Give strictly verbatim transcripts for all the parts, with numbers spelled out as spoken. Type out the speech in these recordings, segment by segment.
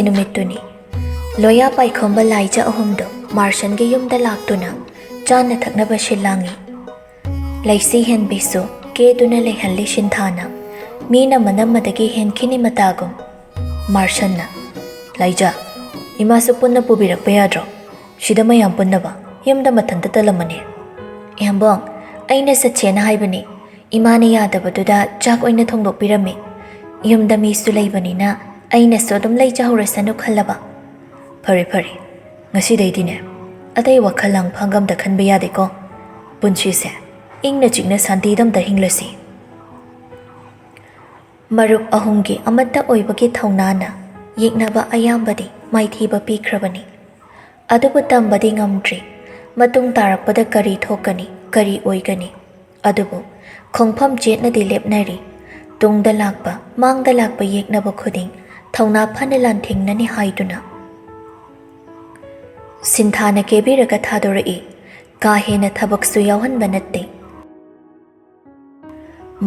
ꯅꯨꯃꯤꯠꯇꯨꯅꯤ꯫ ꯂꯣꯌꯥ, ꯄꯥꯏꯈꯣꯝꯕ, ꯂꯥꯏꯖ ꯑꯍꯨꯝꯗꯨ ꯃꯥꯔꯁꯟꯒꯤ ꯌꯨꯝꯗ ꯂꯥꯛꯇꯨꯅ ꯆꯥꯅ ꯊꯛꯅꯕ ꯁꯤꯜ ꯂꯥꯡꯏ꯫ ꯂꯩꯁꯤ ꯍꯦꯟꯕꯤꯁꯨ ꯀꯦꯗꯨꯅ ꯂꯩꯍꯜꯂꯤ ꯁꯤꯟꯊꯥꯅ꯫ ꯃꯤꯅ ꯃꯅꯝꯃꯗꯒꯤ ꯍꯦꯟꯈꯤꯅꯤ ꯃꯇꯥꯒꯨꯝ꯫ ꯃꯥꯔꯁꯟꯅ, "ꯂꯥꯏꯖ, ꯏꯃꯥꯁꯨ ꯄꯨꯟꯅ ꯄꯨꯕꯤꯔꯛꯄ ꯌꯥꯗ꯭ꯔꯣ? ꯁꯤꯗ ꯃꯌꯥꯝ ꯄꯨꯟꯅꯕ, ꯌꯨꯝꯗ ꯃꯊꯟꯇ ꯇꯜꯂꯝꯃꯅꯤ꯫" "ꯏꯌꯥꯝꯕꯣꯡ, ꯑꯩꯅ ꯆꯠꯁꯦꯅ ꯍꯥꯏꯕꯅꯤ꯫ ꯏꯃꯥꯅ ꯌꯥꯗꯕꯗꯨꯗ ꯆꯥꯛ ꯑꯣꯏꯅ ꯊꯣꯡꯗꯣꯛꯄꯤꯔꯝꯃꯤ꯫ ꯌꯨꯝꯗ ꯃꯤꯁꯨ ꯂꯩꯕꯅꯤꯅ ꯑꯩꯅꯁꯨ ꯑꯗꯨꯝ ꯂꯩꯖꯍꯧꯔꯁꯅꯨ ꯈꯜꯂꯕ꯫" "ꯐꯔꯦ ꯐꯔꯦ, ꯉꯁꯤꯗꯩꯗꯤꯅꯦ, ꯑꯇꯩ ꯋꯥꯈꯜ ꯂꯥꯡꯐꯥꯡꯒ ꯑꯝꯇ ꯈꯟꯕ ꯌꯥꯗꯦꯀꯣ꯫ ꯄꯨꯟꯁꯤꯁꯦ ꯏꯪꯅ ꯆꯤꯛꯅ ꯁꯥꯟꯇꯤꯗ ꯑꯝꯇ ꯍꯤꯡꯂꯁꯤ꯫" ꯃꯔꯨꯞ ꯑꯍꯨꯝꯒꯤ ꯑꯃꯠꯇ ꯑꯣꯏꯕꯒꯤ ꯊꯧꯅꯥꯅ ꯌꯦꯛꯅꯕ ꯑꯌꯥꯝꯕꯗꯤ ꯃꯥꯏꯊꯤꯕ ꯄꯤꯈ꯭ꯔꯕꯅꯤ꯫ ꯑꯗꯨꯕꯨ ꯇꯝꯕꯗꯤ ꯉꯝꯗ꯭ꯔꯤ, ꯃꯇꯨꯡ ꯇꯥꯔꯛꯄꯗ ꯀꯔꯤ ꯊꯣꯛꯀꯅꯤ, ꯀꯔꯤ ꯑꯣꯏꯒꯅꯤ꯫ ꯑꯗꯨꯕꯨ ꯈꯣꯡꯐꯝ ꯆꯦꯠꯅꯗꯤ ꯂꯦꯞꯅꯔꯤ꯫ ꯇꯨꯡꯗ ꯂꯥꯛꯄ, ꯃꯥꯡꯗ ꯂꯥꯛꯄ ꯌꯦꯛꯅꯕ ꯈꯨꯗꯤꯡ ꯊꯧꯅꯥ ꯐꯅ ꯂꯥꯟꯊꯦꯡꯅꯅꯤ ꯍꯥꯏꯗꯨꯅ꯫ ꯁꯤꯟꯊꯥꯅ ꯀꯦꯕꯤꯔꯒ ꯊꯥꯗꯣꯔꯛꯏ꯫ ꯀꯥ ꯍꯦꯟꯅ ꯊꯕꯛꯁꯨ ꯌꯥꯎꯍꯟꯕ ꯅꯠꯇꯦ꯫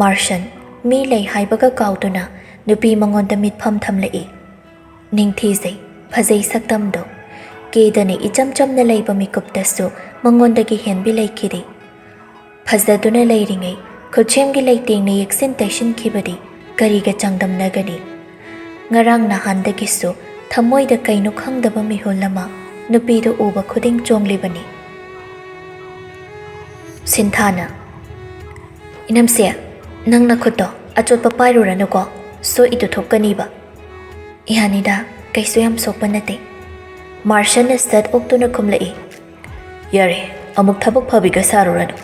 ꯃꯥꯔꯁꯟ, ꯃꯤ ꯂꯩ ꯍꯥꯏꯕꯒ ꯀꯥꯎꯗꯨꯅ, ꯅꯨꯄꯤ ꯃꯉꯣꯟꯗ ꯃꯤꯠꯐꯝ ꯊꯝꯂꯛꯏ꯫ ꯅꯤꯡꯊꯤꯖꯩ, ꯐꯖꯩ ꯁꯛꯇꯝꯗꯣ꯫ ꯀꯦꯗꯅ ꯏꯆꯝ ꯆꯝꯅ ꯂꯩꯕ ꯃꯤꯀꯨꯞꯇꯁꯨ ꯃꯉꯣꯟꯗꯒꯤ ꯍꯦꯟꯕꯤ ꯂꯩꯈꯤꯗꯦ꯫ ꯐꯖꯗꯨꯅ ꯂꯩꯔꯤꯉꯩ ꯈꯨꯠꯁꯦꯝꯒꯤ ꯂꯩꯇꯦꯡꯅ ꯌꯦꯛꯁꯤꯟ ꯇꯩꯁꯤꯟꯈꯤꯕꯗꯤ ꯀꯔꯤꯒ ꯆꯥꯡꯗꯝꯅꯒꯅꯤ? ꯉꯔꯥꯡ ꯅꯍꯥꯟꯗꯒꯤꯁꯨ ꯊꯃꯣꯏꯗ ꯀꯩꯅꯣ ꯈꯪꯗꯕ ꯃꯤꯍꯨꯜ ꯑꯃ ꯅꯨꯄꯤꯗꯨ ꯎꯕ ꯈꯨꯗꯤꯡ ꯆꯣꯡꯂꯤꯕꯅꯤ꯫ ꯁꯤꯟꯊꯥꯅ, "ꯏꯅꯝꯁꯦ, ꯅꯪ ꯅꯈꯨꯠꯇꯣ ꯑꯆꯣꯠꯄ ꯄꯥꯏꯔꯨꯔꯅꯨꯀꯣ, ꯁꯣꯛꯏꯗꯨ ꯊꯣꯛꯀꯅꯤꯕ꯫" "ꯌꯥꯅꯤꯗ, ꯀꯩꯁꯨ ꯌꯥꯝ ꯁꯣꯛꯄ ꯅꯠꯇꯦ꯫" ꯃꯥꯔꯁꯟꯅ ꯁꯠ ꯑꯣꯛꯇꯨꯅ ꯈꯨꯝꯂꯛꯏ꯫ "ꯌꯥꯔꯦ, ꯑꯃꯨꯛ ꯊꯕꯛ ꯐꯕꯤꯒ ꯁꯥꯔꯨꯔꯅꯨ꯫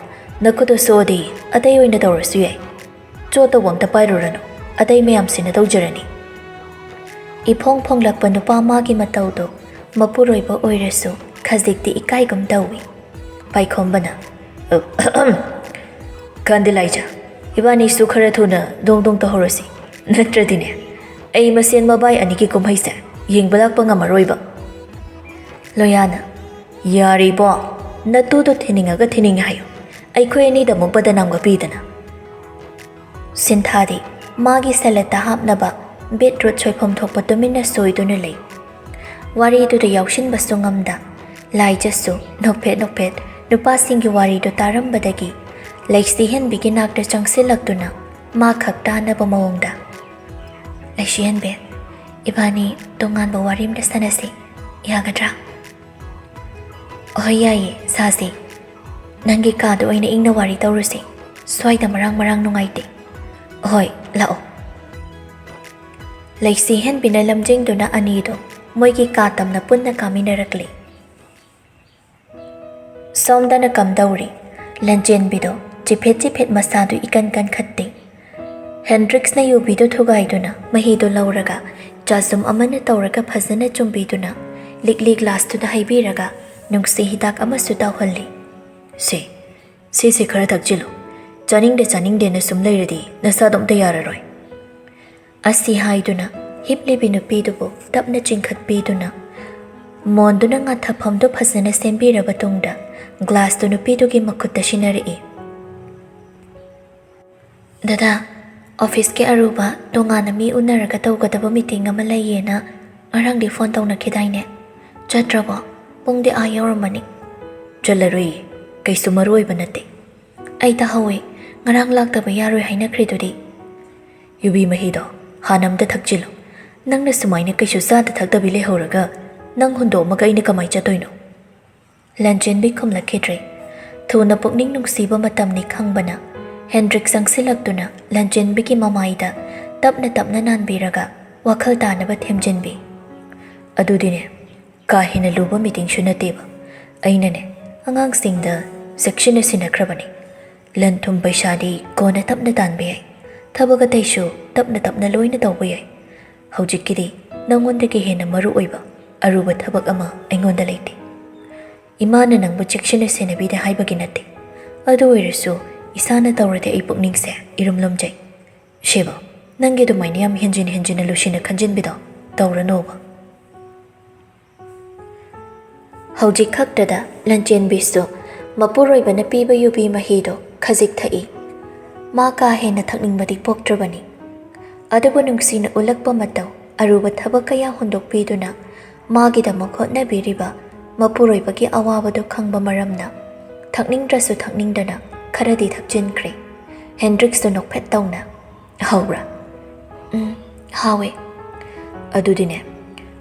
ꯅꯈꯨꯠꯇꯣ ꯁꯣꯛꯑꯗꯤ ꯑꯇꯩ ꯑꯣꯏꯅ ꯇꯧꯔꯁꯨ ꯌꯥꯏ꯫ ꯆꯣꯠꯇꯧꯕ ꯑꯝꯇ ꯄꯥꯏꯔꯨꯔꯅꯨ, ꯑꯇꯩ ꯃꯌꯥꯝꯁꯤꯅ ꯇꯧꯖꯔꯅꯤ꯫" ꯏꯐꯣꯡ ꯐꯣꯡꯂꯛꯄ ꯅꯨꯄꯥ ꯃꯥꯒꯤ ꯃꯇꯧꯗꯣ ꯃꯄꯨꯔꯣꯏꯕ ꯑꯣꯏꯔꯁꯨ ꯈꯖꯤꯛꯇꯤ ꯏꯀꯥꯏꯒꯨꯝ ꯇꯧꯏ꯫ ꯄꯥꯏꯈꯣꯝꯕꯅ, "ꯑꯍꯝ, ꯀꯥꯟꯗꯤꯂꯥꯏꯖ, ꯏꯕꯥꯅꯤꯁꯨ ꯈꯔ ꯊꯨꯅ ꯗꯣꯡ ꯗꯣꯡ ꯇꯧꯍꯧꯔꯁꯤ, ꯅꯠꯇ꯭ꯔꯗꯤꯅꯦ ꯑꯩ ꯃꯁꯦꯟ ꯃꯕꯥꯏ ꯑꯅꯤꯒꯤ ꯀꯨꯝꯍꯩꯁꯦ ꯌꯦꯡꯕ ꯂꯥꯛꯄ ꯉꯝꯃꯔꯣꯏꯕ꯫" ꯂꯣꯌꯥꯅ, "ꯌꯥꯔꯦ ꯏꯕꯣ, ꯅꯇꯨꯗꯣ ꯊꯤꯅꯤꯡꯉꯒ ꯊꯤꯅꯤꯡꯉꯦ ꯍꯥꯏꯌꯨ, ꯑꯩꯈꯣꯏ ꯑꯅꯤꯗ ꯑꯃꯨꯛ ꯕꯗꯅꯥꯝꯒ ꯄꯤꯗꯅ꯫" ꯁꯤꯟꯊꯥꯗꯤ ꯃꯥꯒꯤ ꯁꯦꯂꯦꯠꯇ ꯍꯥꯞꯅꯕ ꯕꯤꯠꯔꯨꯠ ꯁꯣꯏꯐꯝ ꯊꯣꯛꯄ ꯇꯨꯃꯤꯟꯅ ꯁꯣꯏꯗꯨꯅ ꯂꯩ꯫ ꯋꯥꯔꯤꯗꯨꯗ ꯌꯥꯎꯁꯤꯟꯕꯁꯨ ꯉꯝꯗ, ꯂꯥꯏꯖꯠꯁꯨ ꯅꯣꯛꯐꯦꯠ ꯅꯣꯛꯐꯦꯠ ꯅꯨꯄꯥꯁꯤꯡꯒꯤ ꯋꯥꯔꯤꯗꯨ ꯇꯥꯔꯝꯕꯗꯒꯤ ꯂꯩꯁꯤꯍꯦꯟꯕꯤꯒꯤ ꯅꯥꯛꯇ ꯆꯪꯁꯤꯜꯂꯛꯇꯨꯅ ꯃꯥ ꯈꯛ ꯇꯥꯅꯕ ꯃꯑꯣꯡꯗ, "ꯂꯩꯁꯤꯍꯦꯟꯕꯤ, ꯏꯕꯥꯅꯤ ꯇꯣꯉꯥꯟꯕ ꯋꯥꯔꯤ ꯑꯃꯗ ꯁꯥꯟꯅꯁꯤ, ꯌꯥꯒꯗ꯭ꯔꯥ?" "ꯍꯣꯏ, ꯌꯥꯏꯌꯦ, ꯁꯥꯁꯤ꯫ ꯅꯪꯒꯤ ꯀꯥꯗ ꯑꯣꯏꯅ ꯏꯪꯅ ꯋꯥꯔꯤ ꯇꯧꯔꯨꯁꯤ꯫ ꯁ꯭ꯋꯥꯏꯗ ꯃꯔꯥꯡ ꯃꯔꯥꯡ ꯅꯨꯡꯉꯥꯏꯇꯦ꯫ ꯍꯣꯏ, ꯂꯥꯛꯑꯣ꯫" ꯂꯩꯁꯤꯍꯦꯟꯕꯤꯅ ꯂꯝꯖꯤꯡꯗꯨꯅ ꯑꯅꯤꯗꯣ ꯃꯣꯏꯒꯤ ꯀꯥ ꯇꯝꯅ ꯄꯨꯟꯅ ꯀꯥꯃꯤꯟꯅꯔꯛꯂꯤ꯫ ꯁꯣꯝꯗꯅ ꯀꯝꯗꯧꯔꯤ? ꯂꯟꯆꯦꯟꯕꯤꯗꯣ ꯆꯤꯐꯦꯠ ꯆꯤꯐꯦꯠ ꯃꯁꯥꯗꯨ ꯏꯀꯟ ꯀꯟꯈꯠꯇꯦ꯫ ꯍꯦꯟꯗ꯭ꯔꯤꯛꯁꯅ ꯌꯨꯕꯤꯗꯨ ꯊꯨꯒꯥꯏꯗꯨꯅ ꯃꯍꯤꯗꯨ ꯂꯧꯔꯒ ꯆꯥꯖꯨꯝ ꯑꯃꯅ ꯇꯧꯔꯒ ꯐꯖꯅ ꯆꯨꯝꯕꯤꯗꯨꯅ ꯂꯤꯛꯂꯤ ꯒ꯭ꯂꯥꯁꯇꯨꯗ ꯍꯩꯕꯤꯔꯒ ꯅꯨꯡꯁꯤ ꯍꯤꯗꯥꯛ ꯑꯃꯁꯨ ꯇꯧꯍꯜꯂꯤ꯫ "ꯁꯦ, ꯁꯤꯁꯦ ꯈꯔ ꯊꯛꯆꯤꯜꯂꯨ꯫ ꯆꯥꯅꯤꯡꯗꯦ ꯆꯥꯅꯤꯡꯗꯦꯅ ꯁꯨꯝ ꯂꯩꯔꯗꯤ ꯅꯁꯥꯗꯣ ꯑꯝꯇ ꯌꯥꯔꯔꯣꯏ꯫" ꯑꯁꯤ ꯍꯥꯏꯗꯨꯅ ꯍꯤꯞꯂꯤꯕꯤ ꯅꯨꯄꯤꯗꯨꯕꯨ ꯇꯞꯅ ꯆꯤꯡꯈꯠꯄꯤꯗꯨꯅ ꯃꯣꯟꯗꯨꯅ ꯉꯥꯊꯐꯝꯗꯨ ꯐꯖꯅ ꯁꯦꯝꯕꯤꯔꯕ ꯇꯨꯡꯗ ꯒ꯭ꯂꯥꯁꯇꯨ ꯅꯨꯄꯤꯗꯨꯒꯤ ꯃꯈꯨꯠꯇ ꯁꯤꯟꯅꯔꯛꯏ꯫ "ꯗꯗꯥ, ꯑꯣꯐꯤꯁꯀꯤ ꯑꯔꯨꯕ ꯇꯣꯉꯥꯟꯅ ꯃꯤ ꯎꯅꯔꯒ ꯇꯧꯒꯗꯕ ꯃꯤꯇꯤꯡ ꯑꯃ ꯂꯩꯌꯦꯅ ꯉꯔꯥꯡꯗꯤ ꯐꯣꯟ ꯇꯧꯅꯈꯤꯗꯥꯏꯅꯦ? ꯆꯠꯇ꯭ꯔꯕꯣ? ꯄꯨꯡꯗꯤ ꯑꯥ ꯌꯧꯔꯝꯃꯅꯤ꯫" "ꯆꯠꯂꯔꯣꯏꯌꯦ, ꯀꯩꯁꯨ ꯃꯔꯨ ꯑꯣꯏꯕ ꯅꯠꯇꯦ꯫" "ꯑꯩ ꯇꯥꯍꯧꯋꯦ, ꯉꯔꯥꯡ ꯂꯥꯛꯇꯕ ꯌꯥꯔꯣꯏ ꯍꯥꯏꯅꯈ꯭ꯔꯤꯗꯨꯗꯤ꯫" "ꯌꯨꯕꯤ ꯃꯍꯤꯗꯣ ꯍꯥꯟꯅ ꯑꯝꯇ ꯊꯛꯆꯤꯜꯂꯨ꯫ ꯅꯪꯅ ꯁꯨꯃꯥꯏꯅ ꯀꯩꯁꯨ ꯆꯥꯗ ꯊꯛꯇꯕꯤ ꯂꯩꯍꯧꯔꯒ ꯅꯪ ꯍꯨꯟꯗꯣꯛꯑꯝꯃꯒ ꯑꯩꯅ ꯀꯃꯥꯏ ꯆꯠꯇꯣꯏꯅꯣ?" ꯂꯟꯆꯦꯟꯕꯤ ꯈꯨꯝꯂꯛꯈꯤꯗ꯭ꯔꯦ꯫ ꯊꯨꯅ ꯄꯨꯛꯅꯤꯡ ꯅꯨꯡꯁꯤꯕ ꯃꯇꯝꯅꯤ ꯈꯪꯕꯅ ꯍꯦꯟꯗ꯭ꯔꯤꯛ ꯆꯪꯁꯤꯜꯂꯛꯇꯨꯅ ꯂꯟꯆꯦꯟꯕꯤꯒꯤ ꯃꯃꯥꯏꯗ ꯇꯞꯅ ꯇꯞꯅ ꯅꯥꯟꯕꯤꯔꯒ ꯋꯥꯈꯜ ꯇꯥꯅꯕ ꯊꯦꯝꯖꯤꯟꯕꯤ꯫ "ꯑꯗꯨꯗꯤꯅꯦ, ꯀꯥ ꯍꯦꯟꯅ ꯂꯨꯕ ꯃꯤꯇꯤꯡꯁꯨ ꯅꯠꯇꯦꯕ꯫ ꯑꯩꯅꯅꯦ, ꯑꯉꯥꯡꯁꯤꯡꯗ ꯆꯦꯛꯁꯤꯟꯅ ꯁꯤꯟꯅꯈ꯭ꯔꯕꯅꯤ꯫ ꯂꯟ ꯊꯨꯝ ꯄꯩꯁꯥꯗꯤ ꯀꯣꯟꯅ ꯇꯞꯅ ꯇꯥꯟꯕ ꯌꯥꯏ, ꯊꯕꯛ ꯑꯇꯩꯁꯨ ꯇꯞꯅ ꯇꯞꯅ ꯂꯣꯏꯅ ꯇꯧꯕ ꯌꯥꯏ꯫ ꯍꯧꯖꯤꯛꯀꯤꯗꯤ ꯅꯪꯉꯣꯟꯗꯒꯤ ꯍꯦꯟꯅ ꯃꯔꯨ ꯑꯣꯏꯕ ꯑꯔꯨꯕ ꯊꯕꯛ ꯑꯃ ꯑꯩꯉꯣꯟꯗ ꯂꯩꯇꯦ꯫ ꯏꯃꯥꯅ ꯅꯪꯕꯨ ꯆꯦꯛꯁꯤꯟꯅ ꯁꯦꯟꯅꯕꯤꯗꯦ ꯍꯥꯏꯕꯒꯤ ꯅꯠꯇꯦ, ꯑꯗꯨ ꯑꯣꯏꯔꯁꯨ ꯏꯁꯥꯅ ꯇꯧꯔꯗꯤ ꯑꯩ ꯄꯨꯛꯅꯤꯡꯁꯦ ꯏꯔꯨꯝ ꯂꯨꯝꯖꯩ꯫ ꯁꯦꯕ, ꯅꯪꯒꯤ ꯑꯗꯨꯃꯥꯏꯅ ꯌꯥꯝ ꯍꯦꯟꯖꯤꯟ ꯍꯦꯟꯖꯤꯟꯅ ꯂꯨꯁꯤꯟꯅ ꯈꯟꯖꯤꯟꯕꯤꯗꯣ ꯇꯧꯔꯅꯣꯕ꯫" ꯍꯧꯖꯤꯛ ꯈꯛꯇꯗ ꯂꯟꯆꯦꯟꯕꯤꯁꯨ ꯃꯄꯨꯔꯣꯏꯕꯅ ꯄꯤꯕ ꯌꯨꯕꯤ ꯃꯍꯤꯗꯣ ꯈꯖꯤꯛ ꯊꯛꯏ꯫ ꯃꯥ ꯀꯥ ꯍꯦꯟꯅ ꯊꯛꯅꯤꯡꯕꯗꯤ ꯄꯣꯛꯇ꯭ꯔꯕꯅꯤ꯫ ꯑꯗꯨꯕꯨ ꯅꯨꯡꯁꯤꯅ ꯎꯠꯂꯛꯄ ꯃꯇꯧ, ꯑꯔꯨꯕ ꯊꯕꯛ ꯀꯌꯥ ꯍꯨꯟꯗꯣꯛꯄꯤꯗꯨꯅ ꯃꯥꯒꯤꯗꯃꯛ ꯍꯣꯠꯅꯕꯤꯔꯤꯕ ꯃꯄꯨꯔꯣꯏꯕꯒꯤ ꯑꯋꯥꯕꯗꯨ ꯈꯪꯕ ꯃꯔꯝꯅ, ꯊꯛꯅꯤꯡꯗ꯭ꯔꯁꯨ ꯊꯛꯅꯤꯡꯗꯅ ꯈꯔꯗꯤ ꯊꯛꯆꯤꯟꯈ꯭ꯔꯦ꯫ ꯍꯦꯟꯗ꯭ꯔꯤꯛꯁꯇꯨ ꯅꯣꯛꯐꯦꯠ ꯇꯧꯅ, "ꯍꯥꯎꯕ꯭ꯔꯥ?" "ꯎꯝ, ꯍꯥꯎꯋꯦ꯫" "ꯑꯗꯨꯗꯤꯅꯦ,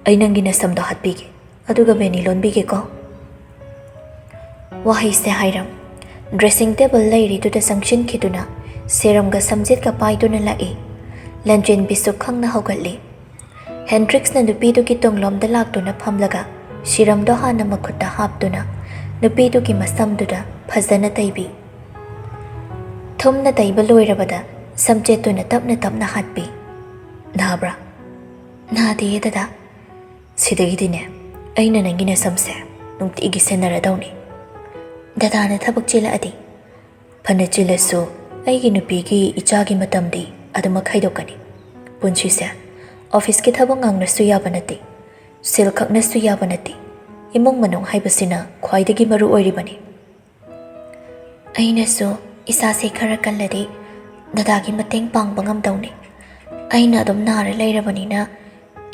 ꯑꯩ ꯅꯪꯒꯤ ꯅꯁꯝꯗꯣ ꯍꯥꯠꯄꯤꯒꯦ, ꯑꯗꯨꯒ ꯕꯦꯅꯤ ꯂꯣꯟꯕꯤꯒꯦꯀꯣ꯫" ꯋꯥꯍꯩꯁꯦ ꯍꯥꯏꯔꯝ ꯗ꯭ꯔꯦꯁꯤꯡ ꯇꯦꯕꯜ ꯂꯩꯔꯤꯗꯨꯗ ꯆꯪꯁꯤꯟꯈꯤꯗꯨꯅ ꯁꯦꯔꯝꯒ ꯁꯝꯖꯦꯠꯀ ꯄꯥꯏꯗꯨꯅ ꯂꯥꯛꯏ꯫ ꯂꯟꯖꯦꯟꯕꯤꯁꯨ ꯈꯪꯅ ꯍꯧꯒꯠꯂꯤ꯫ ꯍꯦꯟꯗ꯭ꯔꯤꯛꯁꯅ ꯅꯨꯄꯤꯗꯨꯒꯤ ꯇꯨꯡꯂꯣꯝꯗ ꯂꯥꯛꯇꯨꯅ ꯐꯝꯂꯒ ꯁꯤꯔꯝꯗꯣ ꯍꯥꯟꯅ ꯃꯈꯨꯠꯇ ꯍꯥꯞꯇꯨꯅ ꯅꯨꯄꯤꯗꯨꯒꯤ ꯃꯁꯝꯗꯨꯗ ꯐꯖꯅ ꯇꯩꯕꯤ꯫ ꯊꯨꯝꯅ ꯇꯩꯕ ꯂꯣꯏꯔꯕꯗ ꯁꯝꯖꯦꯠꯇꯨꯅ ꯇꯞꯅ ꯇꯞꯅ ꯍꯥꯠꯄꯤ꯫ "ꯅꯥꯕ꯭ꯔꯥ?" "ꯅꯥꯗꯦꯌꯦ ꯗꯗꯥ꯫" "ꯁꯤꯗꯒꯤꯗꯤꯅꯦ, ꯑꯩꯅ ꯅꯪꯒꯤ ꯅꯁꯝꯁꯦ ꯅꯨꯡꯇꯤꯒꯤ ꯁꯦꯟꯅꯔꯗꯧꯅꯤ꯫" "ꯗꯗꯥꯅ ꯊꯕꯛ ꯆꯤꯜꯂꯛꯑꯗꯤ?" "ꯐꯅ ꯆꯤꯜꯂꯁꯨ, ꯑꯩꯒꯤ ꯅꯨꯄꯤꯒꯤ, ꯏꯆꯥꯒꯤ ꯃꯇꯝꯗꯤ ꯑꯗꯨꯃꯛ ꯈꯥꯏꯗꯣꯛꯀꯅꯤ꯫ ꯄꯨꯟꯁꯤꯁꯦ ꯑꯣꯐꯤꯁꯀꯤ ꯊꯕꯛ ꯉꯥꯡꯅꯁꯨ ꯌꯥꯕ ꯅꯠꯇꯦ, ꯁꯦꯜ ꯈꯛꯅꯁꯨ ꯌꯥꯕ ꯅꯠꯇꯦ꯫ ꯏꯃꯨꯡ ꯃꯅꯨꯡ ꯍꯥꯏꯕꯁꯤꯅ ꯈ꯭ꯋꯥꯏꯗꯒꯤ ꯃꯔꯨ ꯑꯣꯏꯔꯤꯕꯅꯤ꯫" "ꯑꯩꯅꯁꯨ ꯏꯁꯥꯁꯦ ꯈꯔ ꯀꯜꯂꯗꯤ ꯗꯗꯥꯒꯤ ꯃꯇꯦꯡ ꯄꯥꯡꯕ ꯉꯝꯗꯧꯅꯤ꯫ ꯑꯩꯅ ꯑꯗꯨꯝ ꯅꯥꯔ ꯂꯩꯔꯕꯅꯤꯅ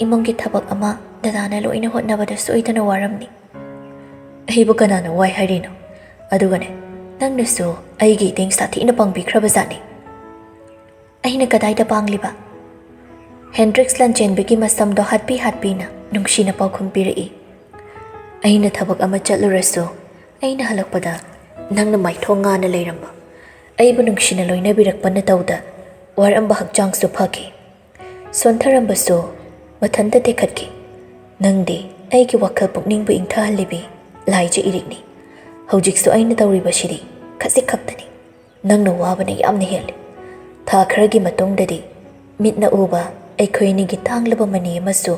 ꯏꯃꯨꯡꯒꯤ ꯊꯕꯛ ꯑꯃ ꯗꯗꯥꯅ ꯂꯣꯏꯅ ꯍꯣꯠꯅꯕꯗ ꯁꯣꯏꯗꯅ ꯋꯥꯔꯝꯅꯤ꯫" "ꯑꯩꯕꯨ ꯀꯅꯥꯅ ꯋꯥꯏ ꯍꯥꯏꯔꯤꯅꯣ? ꯑꯗꯨꯒꯅꯦ, ꯅꯪꯅꯁꯨ ꯑꯩꯒꯤ ꯏꯇꯦꯡ ꯁꯥꯊꯤꯅ ꯄꯥꯡꯕꯤꯈ꯭ꯔꯕꯖꯥꯠꯅꯤ꯫" "ꯑꯩꯅ ꯀꯗꯥꯏꯗ ꯄꯥꯡꯂꯤꯕ?" ꯍꯦꯟꯗ꯭ꯔꯤꯛꯁ ꯂꯟꯆꯦꯟꯕꯤꯒꯤ ꯃꯁꯝꯗꯣ ꯍꯥꯠꯄꯤ ꯍꯥꯠꯄꯤꯅ ꯅꯨꯡꯁꯤꯅ ꯄꯥꯎꯈꯨꯝ ꯄꯤꯔꯛꯏ꯫ "ꯑꯩꯅ ꯊꯕꯛ ꯑꯃ ꯆꯠꯂꯨꯔꯁꯨ, ꯑꯩꯅ ꯍꯜꯂꯛꯄꯗ ꯅꯪꯅ ꯃꯥꯏꯊꯣꯡ ꯉꯥꯅ ꯂꯩꯔꯝꯕ, ꯑꯩꯕꯨ ꯅꯨꯡꯁꯤꯅ ꯂꯣꯏꯅꯕꯤꯔꯛꯄ ꯅꯇꯧꯗ ꯋꯥꯔꯝꯕ ꯍꯛꯆꯥꯡꯁꯨ ꯐꯈꯤ꯫ ꯁꯣꯟꯊꯔꯝꯕꯁꯨ ꯃꯊꯟꯇ ꯇꯦꯛꯈꯠꯈꯤ꯫ ꯅꯪꯗꯤ ꯑꯩꯒꯤ ꯋꯥꯈꯜ ꯄꯨꯛꯅꯤꯡꯕꯨ ꯏꯪꯊꯍꯜꯂꯤꯕꯤ ꯂꯥꯏꯖ ꯏꯔꯤꯛꯅꯤ꯫ ꯍꯧꯖꯤꯛꯁꯨ ꯑꯩꯅ ꯇꯧꯔꯤꯕꯁꯤꯗꯤ ꯈꯖꯤꯛ ꯈꯛꯇꯅꯤ꯫ ꯅꯪꯅ ꯋꯥꯕꯅ ꯌꯥꯝꯅ ꯍꯦꯜꯂꯤ꯫ ꯊꯥ ꯈꯔꯒꯤ ꯃꯇꯨꯡꯗꯗꯤ ꯃꯤꯠꯅ ꯎꯕ ꯑꯩꯈꯣꯏ ꯑꯅꯤꯒꯤ ꯇꯥꯡꯂꯕ ꯃꯅꯤ ꯑꯃꯁꯨ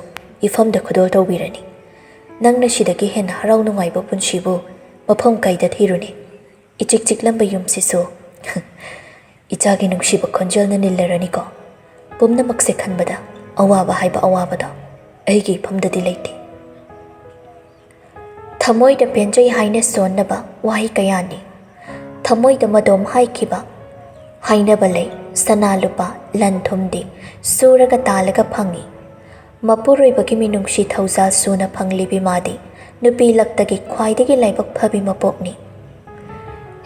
ꯏꯐꯝꯗ ꯈꯨꯗꯣꯜ ꯇꯧꯕꯤꯔꯅꯤ꯫ ꯅꯪꯅ ꯁꯤꯗꯒꯤ ꯍꯦꯟꯅ ꯍꯔꯥꯎ ꯅꯨꯡꯉꯥꯏꯕ ꯄꯨꯟꯁꯤꯕꯨ ꯃꯐꯝ ꯀꯥꯏꯗ ꯊꯤꯔꯨꯅꯤ? ꯏꯆꯤꯛ ꯆꯤꯛꯂꯝꯕ ꯌꯨꯝꯁꯤꯁꯨ ꯏꯆꯥꯒꯤ ꯅꯨꯡꯁꯤꯕ ꯈꯣꯟꯖꯦꯜꯅ ꯅꯤꯜꯂꯔꯅꯤꯀꯣ꯫ ꯄꯨꯝꯅꯃꯛꯁꯦ ꯈꯟꯕꯗ ꯑꯋꯥꯕ ꯍꯥꯏꯕ ꯑꯋꯥꯕꯗꯣ ꯑꯩꯒꯤ ꯏꯐꯝꯗꯗꯤ ꯂꯩꯇꯦ꯫" ꯊꯃꯣꯏꯗ ꯄꯦꯟꯖꯩ ꯍꯥꯏꯅ ꯁꯣꯟꯅꯕ ꯋꯥꯍꯩ ꯀꯌꯥꯅꯤ꯫ ꯊꯃꯣꯏꯗ ꯃꯗꯣꯝ ꯍꯥꯏꯈꯤꯕ ꯍꯥꯏꯅꯕ ꯂꯩ, ꯁꯅꯥ ꯂꯨꯄꯥ ꯂꯟ ꯊꯨꯝꯗꯤ ꯁꯨꯔꯒ ꯇꯥꯜꯂꯒ ꯐꯪꯏ꯫ ꯃꯄꯨꯔꯣꯏꯕꯒꯤ ꯃꯤꯅꯨꯡꯁꯤ ꯊꯧꯖꯥꯜ ꯁꯨꯅ ꯐꯪꯂꯤꯕꯤ ꯃꯥꯗꯤ ꯅꯨꯄꯤ ꯂꯛꯇꯒꯤ ꯈ꯭ꯋꯥꯏꯗꯒꯤ ꯂꯥꯏꯕꯛ ꯐꯕꯤ ꯃꯄꯣꯛꯅꯤ꯫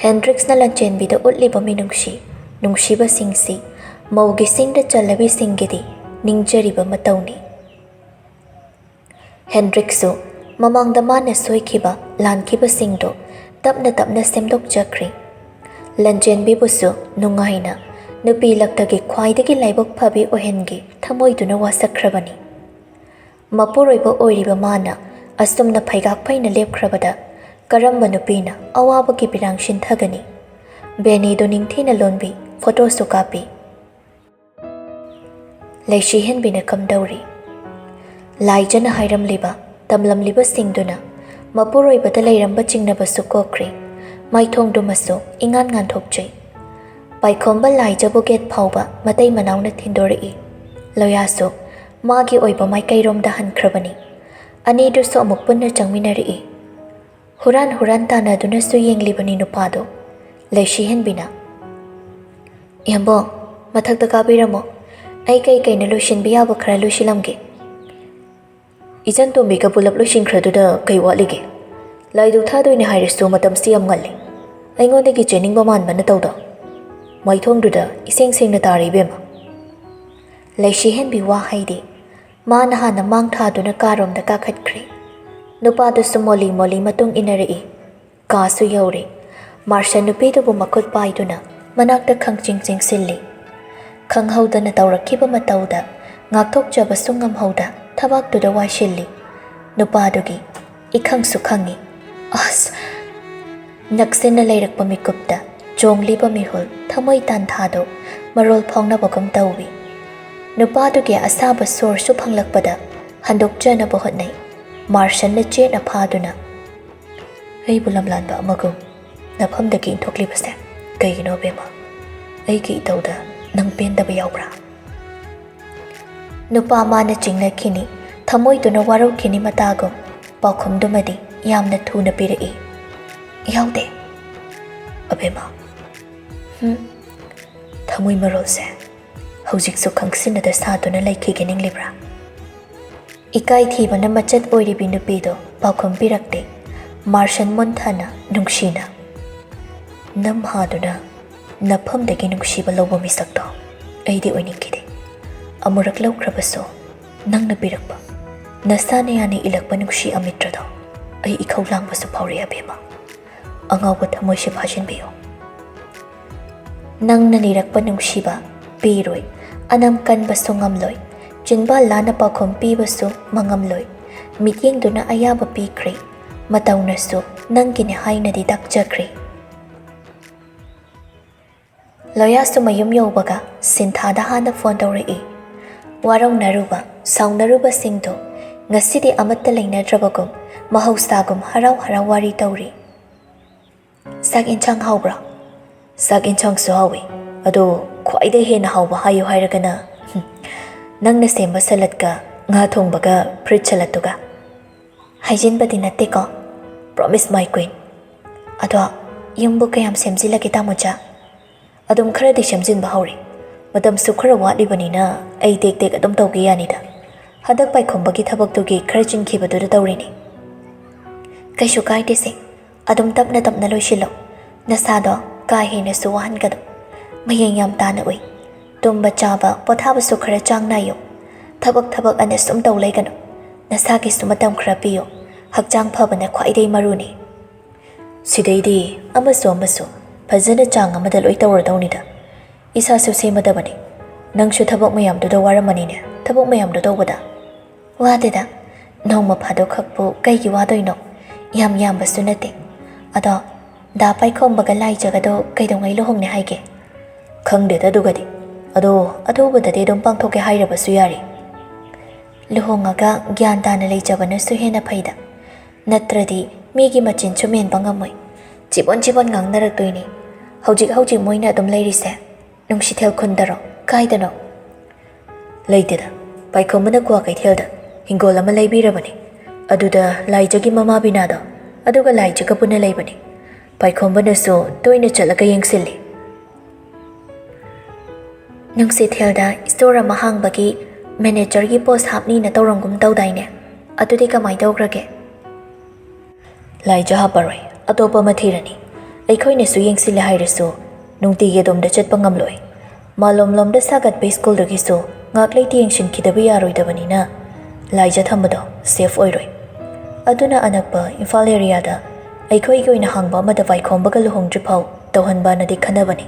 ꯍꯦꯟꯗ꯭ꯔꯤꯛꯁꯅ ꯂꯟꯆꯦꯟꯕꯤꯗ ꯎꯠꯂꯤꯕ ꯃꯤꯅꯨꯡꯁꯤ, ꯅꯨꯡꯁꯤꯕꯁꯤꯡꯁꯤ ꯃꯧꯒꯤ ꯁꯤꯡꯗ ꯆꯜꯂꯕꯤꯁꯤꯡꯒꯤꯗꯤ ꯅꯤꯡꯖꯔꯤꯕ ꯃꯇꯧꯅꯤ꯫ ꯍꯦꯟꯗ꯭ꯔꯤꯛꯁꯨ ꯃꯃꯥꯡꯗ ꯃꯥꯅ ꯁꯣꯏꯈꯤꯕ, ꯂꯥꯟꯈꯤꯕꯁꯤꯡꯗꯨ ꯇꯞꯅ ꯇꯞꯅ ꯁꯦꯝꯗꯣꯛꯆꯈ꯭ꯔꯦ꯫ ꯂꯟꯆꯦꯟꯕꯤꯕꯨꯁꯨ ꯅꯨꯡꯉꯥꯏꯅ ꯅꯨꯄꯤ ꯂꯛꯇꯒꯤ ꯈ꯭ꯋꯥꯏꯗꯒꯤ ꯂꯥꯏꯕꯛ ꯐꯕꯤ ꯑꯣꯏꯍꯟꯒꯦ ꯊꯃꯣꯏꯗꯨꯅ ꯋꯥꯁꯛꯈ꯭ꯔꯕꯅꯤ꯫ ꯃꯄꯨꯔꯣꯏꯕ ꯑꯣꯏꯔꯤꯕ ꯃꯥꯅ ꯑꯁꯨꯝꯅ ꯐꯩꯒꯥꯛ ꯐꯩꯅ ꯂꯦꯞꯈ꯭ꯔꯕꯗ ꯀꯔꯝꯕ ꯅꯨꯄꯤꯅ ꯑꯋꯥꯕꯒꯤ ꯄꯤꯔꯥꯡ ꯁꯤꯟꯊꯒꯅꯤ? ꯕꯦꯅꯤꯗꯨ ꯅꯤꯡꯊꯤꯅ ꯂꯣꯟꯕꯤ, ꯐꯣꯇꯣꯁꯨ ꯀꯥꯞꯄꯤ꯫ ꯂꯩꯁꯤꯍꯦꯟꯕꯤꯅ ꯀꯝꯗꯧꯔꯤ? ꯂꯥꯏꯖꯅ ꯍꯥꯏꯔꯝꯂꯤꯕ, ꯇꯝꯂꯝꯂꯤꯕꯁꯤꯡꯗꯨꯅ ꯃꯄꯨꯔꯣꯏꯕꯗ ꯂꯩꯔꯝꯕ ꯆꯤꯡꯅꯕꯁꯨ ꯀꯣꯛꯈ꯭ꯔꯦ꯫ ꯃꯥꯏꯊꯣꯡꯗꯨꯃꯁꯨ ꯏꯉꯥꯟ ꯉꯥꯟꯊꯣꯛꯆꯩ꯫ ꯄꯥꯏꯈꯣꯝꯕ ꯂꯥꯏꯖꯕꯨ ꯒꯦꯠ ꯐꯥꯎꯕ ꯃꯇꯩ ꯃꯅꯥꯎꯅ ꯊꯤꯟꯗꯣꯔꯛꯏ꯫ ꯂꯣꯌꯥꯁꯨ ꯃꯥꯒꯤ ꯑꯣꯏꯕ ꯃꯥꯏꯀꯩꯔꯣꯝꯗ ꯍꯟꯈ꯭ꯔꯕꯅꯤ꯫ ꯑꯅꯤꯗꯨꯁꯨ ꯑꯃꯨꯛ ꯄꯨꯟꯅ ꯆꯪꯃꯤꯟꯅꯔꯛꯏ꯫ ꯍꯨꯔꯥꯟ ꯍꯨꯔꯥꯟ ꯇꯥꯟꯅꯗꯨꯅꯁꯨ ꯌꯦꯡꯂꯤꯕꯅꯤ ꯅꯨꯄꯥꯗꯣ꯫ ꯂꯩꯁꯤꯍꯦꯟꯕꯤꯅ, "ꯏꯌꯥꯝꯕꯣ, ꯃꯊꯛꯇ ꯀꯥꯕꯤꯔꯝꯃꯣ꯫ ꯑꯩ ꯀꯩ ꯀꯩꯅꯣ ꯂꯣꯏꯁꯤꯟꯕ ꯌꯥꯕ ꯈꯔ ꯂꯣꯏꯁꯤꯜꯂꯝꯒꯦ꯫" "ꯏꯆꯟ ꯇꯣꯝꯕꯤꯒ ꯄꯨꯂꯞ ꯂꯣꯏꯁꯤꯟꯈ꯭ꯔꯗꯨꯗ ꯀꯩ ꯋꯥꯠꯂꯤꯒꯦ? ꯂꯥꯏꯗꯨꯛ ꯊꯥꯗꯣꯏꯅꯦ ꯍꯥꯏꯔꯁꯨ ꯃꯇꯝꯁꯤ ꯌꯥꯝ ꯉꯜꯂꯤ꯫ ꯑꯩꯉꯣꯟꯗꯒꯤ ꯆꯦꯟꯅꯤꯡꯕ ꯃꯥꯟꯕ ꯅꯇꯧꯗꯣ꯫ ꯃꯥꯏꯊꯣꯡꯗꯨꯗ ꯏꯁꯦꯡ ꯁꯦꯡꯅ ꯇꯥꯔꯦ ꯏꯕꯦꯝꯃ꯫" ꯂꯩꯁꯤꯍꯦꯟꯕꯤ ꯋꯥ ꯍꯥꯏꯗꯦ꯫ ꯃꯥꯅ ꯍꯥꯟꯅ ꯃꯥꯡ ꯊꯥꯗꯨꯅ ꯀꯥꯔꯣꯝꯗ ꯀꯥꯈꯠꯈ꯭ꯔꯦ꯫ ꯅꯨꯄꯥꯗꯨꯁꯨ ꯃꯣꯂꯤ ꯃꯣꯂꯤ ꯃꯇꯨꯡ ꯏꯟꯅꯔꯛꯏ꯫ ꯀꯥꯁꯨ ꯌꯧꯔꯦ꯫ ꯃꯥꯔꯁꯟ ꯅꯨꯄꯤꯗꯨꯕꯨ ꯃꯈꯨꯠ ꯄꯥꯏꯗꯨꯅ ꯃꯅꯥꯛꯇ ꯈꯪꯆꯤꯡ ꯆꯤꯡꯁꯤꯜꯂꯤ꯫ ꯈꯪꯍꯧꯗꯅ ꯇꯧꯔꯛꯈꯤꯕ ꯃꯇꯧꯗ ꯉꯥꯛꯊꯣꯛꯆꯕꯁꯨ ꯉꯝꯍꯧꯗ ꯊꯕꯥꯛꯇꯨꯗ ꯋꯥꯏꯁꯤꯜꯂꯤ꯫ ꯅꯨꯄꯥꯗꯨꯒꯤ ꯏꯈꯪꯁꯨ ꯈꯪꯉꯤ꯫ ꯑꯁ! ꯅꯛꯁꯤꯟꯅ ꯂꯩꯔꯛꯄ ꯃꯤꯀꯨꯞꯇ ꯆꯣꯡꯂꯤꯕ ꯃꯤꯍꯨꯜ ꯊꯃꯣꯏ ꯇꯥꯟꯊꯥꯗꯨ ꯃꯔꯣꯜ ꯐꯥꯎꯅꯕꯒꯨꯝ ꯇꯧꯏ꯫ ꯅꯨꯄꯥꯗꯨꯒꯤ ꯑꯁꯥꯕ ꯁꯣꯔꯁꯨ ꯐꯪꯂꯛꯄꯗ ꯍꯟꯗꯣꯛꯆꯅꯕ ꯍꯣꯠꯅꯩ꯫ ꯃꯥꯔꯁꯟꯅ ꯆꯦꯠꯅ ꯐꯥꯗꯨꯅ, "ꯑꯩꯕꯨ ꯂꯝꯂꯥꯟꯕ ꯑꯃꯒꯨꯝ ꯅꯐꯝꯗꯒꯤ ꯏꯟꯊꯣꯛꯂꯤꯕꯁꯦ ꯀꯩꯒꯤꯅꯣ, ꯕꯦꯝꯃ? ꯑꯩꯒꯤ ꯏꯇꯧꯗ ꯅꯪ ꯄꯦꯟꯗꯕ ꯌꯥꯎꯕ꯭ꯔꯥ?" ꯅꯨꯄꯥ ꯃꯥꯅ ꯆꯤꯡꯅꯈꯤꯅꯤ, ꯊꯃꯣꯏꯗꯨꯅ ꯋꯥꯔꯧꯈꯤꯅꯤ ꯃꯇꯥꯒꯨꯝ ꯄꯥꯎꯈꯨꯝꯗꯨꯃꯗꯤ ꯌꯥꯝꯅ ꯊꯨꯅ ꯄꯤꯔꯛꯏ꯫ "ꯌꯥꯎꯗꯦ, ꯑꯕꯦꯝꯃ꯫ ꯍꯨꯝ, ꯊꯃꯣꯏ ꯃꯔꯣꯜꯁꯦ ꯍꯧꯖꯤꯛꯁꯨ ꯈꯪꯁꯤꯟꯅꯗ ꯁꯥꯗꯨꯅ ꯂꯩꯈꯤꯒꯦ ꯅꯤꯡꯂꯤꯕ꯭ꯔꯥ? ꯏꯀꯥꯏ ꯊꯤꯕꯅ ꯃꯆꯠ ꯑꯣꯏꯔꯤꯕꯤ ꯅꯨꯄꯤꯗꯣ ꯄꯥꯎꯈꯨꯝ ꯄꯤꯔꯛꯇꯦ꯫ ꯃꯥꯔꯁꯟ ꯃꯣꯟꯊꯥꯅ ꯅꯨꯡꯁꯤꯅ, ꯅꯝ ꯍꯥꯗꯨꯅ ꯅꯐꯝꯗꯒꯤ ꯅꯨꯡꯁꯤꯕ ꯂꯧꯕ ꯃꯤꯁꯛꯇꯣ ꯑꯩꯗꯤ ꯑꯣꯏꯅꯤꯡꯈꯤꯗꯦ꯫ ꯑꯃꯨꯔꯛ ꯂꯧꯈ꯭ꯔꯕꯁꯨ ꯅꯪꯅ ꯄꯤꯔꯛꯄ ꯅꯁꯥꯅ ꯌꯥꯅ ꯏꯜꯂꯛꯄ ꯅꯨꯡꯁꯤ ꯑꯃꯤꯠꯇ꯭ꯔꯗꯣ ꯑꯩ ꯏꯈꯧ ꯂꯥꯡꯕꯁꯨ ꯐꯥꯎꯔꯛꯏ ꯑꯕꯦꯝꯃ꯫ ꯑꯉꯥꯎꯕ ꯊꯃꯣꯏꯁꯦ ꯐꯥꯖꯤꯟꯕꯤꯌꯨ꯫ ꯅꯪꯅ ꯅꯤꯔꯛꯄ ꯅꯨꯡꯁꯤꯕ ꯄꯤꯔꯣꯏ꯫ ꯑꯅꯝ ꯀꯟꯕꯁꯨ ꯉꯝꯂꯣꯏ꯫ ꯆꯤꯟꯕꯥꯜ ꯂꯥꯅ ꯄꯥꯎꯈꯨꯝ ꯄꯤꯕꯁꯨ ꯃꯉꯝꯂꯣꯏ꯫ ꯃꯤꯠꯌꯦꯡꯗꯨꯅ ꯑꯌꯥꯕ ꯄꯤꯈ꯭ꯔꯦ꯫ ꯃꯇꯧꯅꯁꯨ ꯅꯪꯒꯤꯅꯦ ꯍꯥꯏꯅꯗꯤ ꯇꯥꯛꯆꯈ꯭ꯔꯦ꯫ ꯂꯣꯌꯥꯁꯨ ꯃꯌꯨꯝ ꯌꯧꯕꯒ ꯁꯤꯟꯊꯥꯗ ꯍꯥꯟꯅ ꯐꯣꯟ ꯇꯧꯔꯛꯏ꯫ ꯋꯥꯔꯧꯅꯔꯨꯕ, ꯁꯥꯎꯅꯔꯨꯕꯁꯤꯡꯗꯨ ꯉꯁꯤꯗꯤ ꯑꯃꯠꯇ ꯂꯩꯅꯗ꯭ꯔꯕꯒꯨꯝ ꯃꯍꯧꯁꯥꯒꯨꯝ ꯍꯔꯥꯎ ꯍꯔꯥꯎ ꯋꯥꯔꯤ ꯇꯧꯔꯤ꯫ "ꯆꯥꯛ ꯏꯟꯁꯥꯡ ꯍꯥꯎꯕ꯭ꯔꯥ?" "ꯆꯥꯛ ꯏꯟꯁꯥꯡꯁꯨ ꯍꯥꯎꯏ, ꯑꯗꯣ ꯈ꯭ꯋꯥꯏꯗꯒꯤ ꯍꯦꯟꯅ ꯍꯥꯎꯕ ꯍꯥꯏꯌꯨ ꯍꯥꯏꯔꯒꯅ, ꯍꯨꯝ, ꯅꯪꯅ ꯁꯦꯝꯕ ꯁꯂꯠꯀ ꯉꯥ ꯊꯣꯡꯕꯒ ꯐ꯭ꯔꯨꯏꯠ ꯁꯂꯠꯇꯨꯒ꯫ ꯍꯥꯏꯖꯤꯟꯕꯗꯤ ꯅꯠꯇꯦꯀꯣ, promise my queen꯫ ꯑꯗꯣ ꯌꯨꯝꯕꯨ ꯀꯌꯥꯝ ꯁꯦꯝꯖꯤꯜꯂꯒꯦ, ꯇꯥꯃꯣꯆꯥ?" "ꯑꯗꯨꯝ ꯈꯔꯗꯤ ꯁꯦꯝꯖꯤꯟꯕ ꯍꯧꯔꯦ꯫ ꯃꯇꯝꯁꯨ ꯈꯔ ꯋꯥꯠꯂꯤꯕꯅꯤꯅ ꯑꯩ ꯇꯦꯛ ꯇꯦꯛ ꯑꯗꯨꯝ ꯇꯧꯒꯦ ꯌꯥꯅꯤꯗ꯫ ꯍꯟꯗꯛ ꯄꯥꯏꯈꯣꯝꯕꯒꯤ ꯊꯕꯛꯇꯨꯒꯤ ꯈꯔ ꯆꯤꯟꯈꯤꯕꯗꯨꯗ ꯇꯧꯔꯤꯅꯤ꯫" "ꯀꯩꯁꯨ ꯀꯥꯏꯗꯦꯁꯦ, ꯑꯗꯨꯝ ꯇꯞꯅ ꯇꯞꯅ ꯂꯣꯏꯁꯤꯜꯂꯣ꯫ ꯅꯁꯥꯗꯣ ꯀꯥ ꯍꯦꯟꯅꯁꯨ ꯋꯥꯍꯟꯒꯅꯨ꯫ ꯃꯌꯦꯡ ꯌꯥꯝ ꯇꯥꯅ ꯎꯏ꯫ ꯇꯨꯝꯕ ꯆꯥꯕ, ꯄꯣꯊꯥꯕꯁꯨ ꯈꯔ ꯆꯥꯡ ꯅꯥꯏꯌꯨ꯫ ꯊꯕꯛ ꯊꯕꯛ ꯑꯅ ꯁꯨꯝ ꯇꯧ ꯂꯩꯒꯅꯨ꯫ ꯅꯁꯥꯒꯤꯁꯨ ꯃꯇꯝ ꯈꯔ ꯄꯤꯌꯨ꯫ ꯍꯛꯆꯥꯡ ꯐꯕꯅ ꯈ꯭ꯋꯥꯏꯗꯒꯤ ꯃꯔꯨꯅꯤ꯫" "ꯁꯤꯗꯩꯗꯤ ꯑꯃꯁꯨ ꯑꯃꯁꯨ ꯐꯖꯅ ꯆꯥꯡ ꯑꯃꯗ ꯂꯣꯏ ꯇꯧꯔꯗꯧꯅꯤꯗ꯫ ꯏꯁꯥꯁꯨ ꯁꯦꯝꯃꯗꯕꯅꯤ꯫ ꯅꯪꯁꯨ ꯊꯕꯛ ꯃꯌꯥꯝꯗꯨꯗ ꯋꯥꯔꯝꯃꯅꯤꯅꯦ, ꯊꯕꯛ ꯃꯌꯥꯝꯗꯣ ꯇꯧꯕꯗ꯫" "ꯋꯥꯗꯦꯗ, ꯅꯣꯡꯃ ꯐꯥꯗꯣꯛ ꯈꯛꯄꯨ ꯀꯩꯒꯤ ꯋꯥꯗꯣꯏꯅꯣ? ꯌꯥꯝ ꯌꯥꯝꯕꯁꯨ ꯅꯠꯇꯦ꯫ ꯑꯗꯣ ꯗꯥ ꯄꯥꯏꯈꯣꯝꯕꯒ ꯂꯥꯏꯖꯒꯗꯣ ꯀꯩꯗꯧꯉꯩ ꯂꯨꯍꯣꯡꯅꯤ ꯍꯥꯏꯒꯦ?" "ꯈꯪꯗꯦꯗ ꯑꯗꯨꯒꯗꯤ꯫ ꯑꯗꯣ ꯑꯊꯨꯕꯗꯗꯤ ꯑꯗꯨꯝ ꯄꯥꯡꯊꯣꯛꯀꯦ ꯍꯥꯏꯔꯕꯁꯨ ꯌꯥꯔꯤ꯫" "ꯂꯨꯍꯣꯡꯉꯒ ꯒ꯭ꯌꯥꯟ ꯇꯥꯅ ꯂꯩꯖꯕꯅꯁꯨ ꯍꯦꯟꯅ ꯐꯩꯗ꯫ ꯅꯠꯇ꯭ꯔꯗꯤ ꯃꯤꯒꯤ ꯃꯆꯤꯟꯁꯨ ꯃꯦꯟꯕ ꯉꯝꯃꯣꯏ꯫ ꯆꯤꯕꯣꯟ ꯆꯤꯕꯣꯟ ꯉꯥꯡꯅꯔꯛꯇꯣꯏꯅꯤ꯫ ꯍꯧꯖꯤꯛ ꯍꯧꯖꯤꯛ ꯃꯣꯏꯅ ꯑꯗꯨꯝ ꯂꯩꯔꯤꯁꯦ ꯅꯨꯡꯁꯤꯊꯦꯜ ꯈꯨꯟꯗꯔꯣ? ꯀꯥꯏꯗꯅꯣ?" "ꯂꯩꯇꯦꯗ꯫ ꯄꯥꯏꯈꯣꯝꯕꯅ ꯀ꯭ꯋꯥ ꯀꯩꯊꯦꯜꯗ ꯍꯤꯡꯒꯣꯜ ꯑꯃ ꯂꯩꯕꯤꯔꯕꯅꯤ꯫ ꯑꯗꯨꯗ ꯂꯥꯏꯖꯒꯤ ꯃꯃꯥ ꯕꯤꯅꯥꯗꯣ, ꯑꯗꯨꯒ ꯂꯥꯏꯖꯒ ꯄꯨꯟꯅ ꯂꯩꯕꯅꯤ꯫ ꯄꯥꯏꯈꯣꯝꯕꯅꯁꯨ ꯇꯣꯏꯅ ꯆꯠꯂꯒ ꯌꯦꯡꯁꯤꯜꯂꯤ꯫" ꯅꯨꯡꯁꯤꯊꯦꯜꯗ ꯏꯁꯇꯣꯔ ꯑꯃ ꯍꯥꯡꯕꯒꯤ ꯃꯦꯅꯦꯖꯔꯒꯤ ꯄꯣꯁ ꯍꯥꯞꯅꯤꯅ ꯇꯧꯔꯝꯒꯨꯝ ꯇꯧꯗꯥꯏꯅꯦ? ꯑꯗꯨꯗꯤ ꯀꯃꯥꯏ ꯇꯧꯈ꯭ꯔꯒꯦ? ꯂꯥꯏꯖ ꯍꯥꯞꯄꯔꯣꯏ, ꯑꯇꯣꯞꯄ ꯑꯃ ꯊꯤꯔꯅꯤ꯫ ꯑꯩꯈꯣꯏꯅꯁꯨ ꯌꯦꯡꯁꯤꯜꯂꯦ ꯍꯥꯏꯔꯁꯨ ꯅꯨꯡꯇꯤꯒꯤ ꯑꯗꯣꯝꯗ ꯆꯠꯄ ꯉꯝꯂꯣꯏ꯫ ꯃꯥꯂꯣꯝꯂꯣꯝꯗ ꯁꯥꯒꯠꯄ ꯁ꯭ꯀꯨꯜꯗꯨꯒꯤꯁꯨ ꯉꯥꯛ ꯂꯩꯇ ꯌꯦꯡꯁꯤꯟꯈꯤꯗꯕ ꯌꯥꯔꯣꯏꯗꯕꯅꯤꯅ ꯂꯥꯏꯖ ꯊꯝꯕꯗꯣ ꯁꯦꯐ ꯑꯣꯏꯔꯣꯏ꯫ ꯑꯗꯨꯅ ꯑꯅꯛꯄ ꯏꯝꯐꯥꯜ ꯑꯦꯔꯤꯌꯥꯗ ꯑꯩꯈꯣꯏꯒꯤ ꯑꯣꯏꯅ ꯍꯥꯡꯕ ꯑꯃꯗ ꯋꯥꯏꯈꯣꯝꯕꯒ ꯂꯨꯍꯣꯡꯗ꯭ꯔꯤꯐꯥꯎ ꯇꯧꯍꯟꯕꯅꯗꯤ ꯈꯟꯅꯕꯅꯤ꯫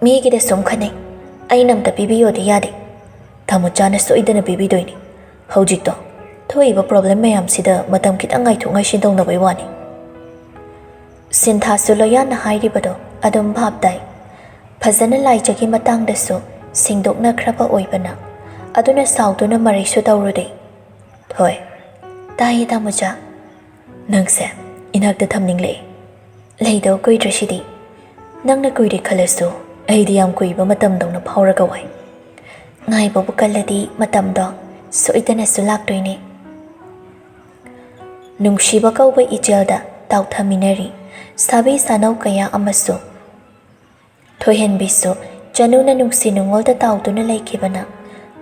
ꯃꯤꯒꯤꯗ ꯁꯨꯝ ꯈꯟꯅꯩ, ꯑꯩꯅ ꯑꯝꯇ ꯄꯤꯕꯤꯌꯣꯗꯤ ꯌꯥꯗꯦ꯫ ꯇꯥꯃꯣꯆꯥꯅ ꯁꯣꯏꯗꯅ ꯄꯤꯕꯤꯗꯣꯏꯅꯤ꯫ ꯍꯧꯖꯤꯛꯇꯣ ꯊꯣꯛꯏꯕ ꯄ꯭ꯔꯣꯕ꯭ꯂꯦꯝ ꯃꯌꯥꯝꯁꯤꯗ ꯃꯇꯝ ꯈꯤꯇꯪ ꯉꯥꯏꯊꯣꯛ ꯉꯥꯏꯁꯤꯟ ꯇꯧꯅꯕꯩ ꯋꯥꯅꯤ꯫ ꯁꯤꯟꯊꯥꯁꯨ ꯂꯣꯌꯥꯟꯅ ꯍꯥꯏꯔꯤꯕꯗꯣ ꯑꯗꯨꯝ ꯚꯥꯞ ꯇꯥꯏ꯫ ꯐꯖꯅ ꯂꯥꯏꯖꯒꯤ ꯃꯇꯥꯡꯗꯁꯨ ꯁꯦꯡꯗꯣꯛꯅꯈ꯭ꯔꯕ ꯑꯣꯏꯕꯅ, ꯑꯗꯨꯅ ꯁꯥꯎꯗꯨꯅ ꯃꯔꯩꯁꯨ ꯇꯧꯔꯨꯗꯦ꯫ ꯍꯣꯏ, ꯇꯥꯏꯌꯦ ꯇꯥꯃꯣꯆꯥ꯫ ꯅꯪꯁꯦ ꯏꯅꯥꯛꯇ ꯊꯝꯅꯤꯡꯂꯛꯏ꯫ ꯂꯩꯗꯧ ꯀꯨꯏꯗ꯭ꯔꯦ ꯁꯤꯗꯤ꯫ ꯅꯪꯅ ꯀꯨꯏꯔꯦ ꯈꯜꯂꯁꯨ ꯑꯩꯗꯤ ꯌꯥꯝ ꯀꯨꯏꯕ ꯃꯇꯝꯗꯧꯅ ꯐꯥꯎꯔꯒ ꯋꯥꯏ꯫ ꯉꯥꯏꯕꯕꯨ ꯀꯜꯂꯗꯤ ꯃꯇꯝꯗꯣ ꯁꯣꯏꯗꯅꯁꯨ ꯂꯥꯛꯇꯣꯏꯅꯦ꯫ ꯅꯨꯡꯁꯤꯕ ꯀꯧꯕ ꯏꯆꯦꯜꯗ ꯇꯥꯎꯊꯃꯤꯟꯅꯔꯤ ꯁꯥꯕꯤ ꯁꯥꯅꯧ ꯀꯌꯥ ꯑꯃꯁꯨ꯫ ꯊꯣꯏꯍꯟꯕꯤꯁꯨ ꯆꯅꯨꯅ ꯅꯨꯡꯁꯤ ꯅꯨꯡꯉꯣꯜꯗ ꯇꯥꯎꯗꯨꯅ ꯂꯩꯈꯤꯕꯅ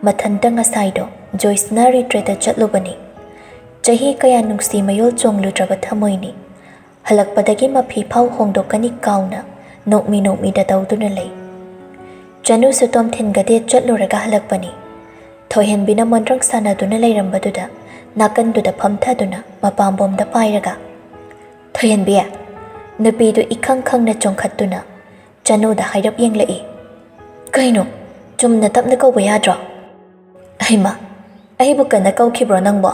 ꯃꯊꯟꯇ ꯉꯁꯥꯏꯗꯣ ꯖꯣꯏꯁꯅ ꯔꯤꯇ꯭ꯔꯦꯠꯇ ꯆꯠꯂꯨꯕꯅꯤ꯫ ꯆꯍꯤ ꯀꯌꯥ ꯅꯨꯡꯁꯤ ꯃꯌꯣꯜ ꯆꯣꯡꯂꯨꯗ꯭ꯔꯕ ꯊꯃꯣꯏꯅꯤ꯫ ꯍꯜꯂꯛꯄꯗꯒꯤ ꯃꯐꯤ ꯐꯥꯎ ꯍꯣꯡꯗꯣꯛꯀꯅꯤ ꯀꯥꯎꯅ ꯅꯣꯛꯃꯤ ꯅꯣꯛꯃꯤꯗ ꯇꯧꯗꯨꯅ ꯂꯩ꯫ ꯆꯅꯨꯁꯨ ꯇꯣꯝꯊꯤꯟꯒꯗꯦ ꯆꯠꯂꯨꯔꯒ ꯍꯜꯂꯛꯄꯅꯤ꯫ ꯊꯣꯏꯍꯟꯕꯤꯅ ꯃꯣꯟꯗ꯭ꯔꯪ ꯁꯥꯟꯅꯗꯨꯅ ꯂꯩꯔꯝꯕꯗꯨꯗ ꯅꯥꯀꯟꯗꯨꯗ ꯐꯝꯊꯗꯨꯅ ꯃꯄꯥꯝꯕꯣꯝꯗ ꯄꯥꯏꯔꯒ, "ꯊꯣꯏꯍꯟꯕꯤ!" ꯅꯨꯄꯤꯗꯨ ꯏꯈꯪ ꯈꯪꯅ ꯆꯣꯡꯈꯠꯇꯨꯅ ꯆꯅꯨꯗ ꯍꯥꯏꯔꯞ ꯌꯦꯡꯂꯛꯏ꯫ "ꯀꯩꯅꯣ? ꯆꯨꯝꯅ ꯇꯞꯅ ꯀꯧꯕ ꯌꯥꯗ꯭ꯔꯣ?" "ꯍꯩꯃꯥ, ꯑꯩꯕꯨ ꯀꯟꯅ ꯀꯧꯈꯤꯕ꯭ꯔꯣ ꯅꯪꯕꯣ?"